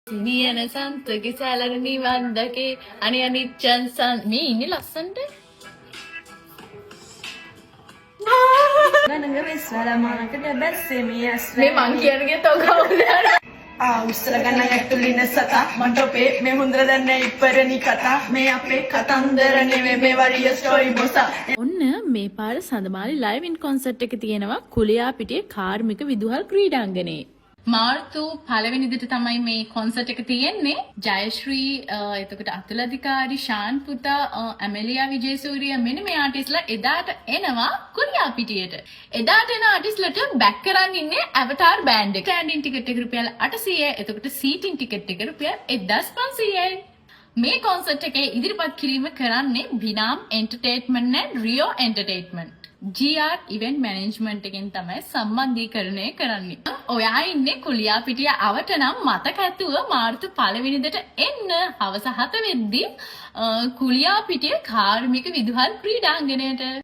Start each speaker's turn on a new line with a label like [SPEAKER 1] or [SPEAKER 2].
[SPEAKER 1] නියන සන්තගේ සැලන නිවන් දකේ. අනේ අනිච්චන් සන් මේ ඉන්නේ ලස්සනට. මේ මං කියන්නේ තව කවුද?
[SPEAKER 2] ආ උස්සල ගණන් ඇතුළේ ඉන්න සතා මන්ට ඔපේ මේ හොඳට දන්නේ ඉපරණි කතා මේ අපේ කතන්දර නෙවෙයි මේ වරිය ස්ටෝරි බොසා.
[SPEAKER 1] ඔන්න මේ පාර සඳමාලි ලයිව් ඉන් කොන්සර්ට් එක තියෙනවා කුලියාපිටිය කාර්මික විදුහල් ක්‍රීඩාංගණයේ. මාර්තු පළවෙනිදට තමයි මේ කොන්සර්ට් එක තියෙන්නේ. ජයශ්‍රී, එතකොට අතුල අධිකාරි, ශාන් පුතා, ඇමෙලියා විජේසූරිය මෙන්න මේ ආටිස්ට්ලා එදාට එනවා කුලියාපිටියට. එදාට එන ආටිස්ට්ලට බැක් කරන් ඉන්නේ ඇවටාර් බෑන්ඩ් එක. ස්ටෑන්ඩින් ටිකට් එක රුපියල් 800යි. එතකොට සීටින් ටිකට් එක රුපියල් 1500යි. මේ කොන්සර්ට් එකේ ඉදිරිපත් කිරීම කරන්නේ බිනාම් entertainment and Rio entertainment. GR event management එකෙන් තමයි සම්බන්ධීකරණය කරන්නේ. ඔයා ඉන්නේ කුලියාපිටිය අවට නම් මතක ඇතුව මාර්තු පළවෙනිදට එන්න හවස 7 වෙද්දි කුලියාපිටිය කාර්මික විදුහල් ක්‍රීඩාංගණයට.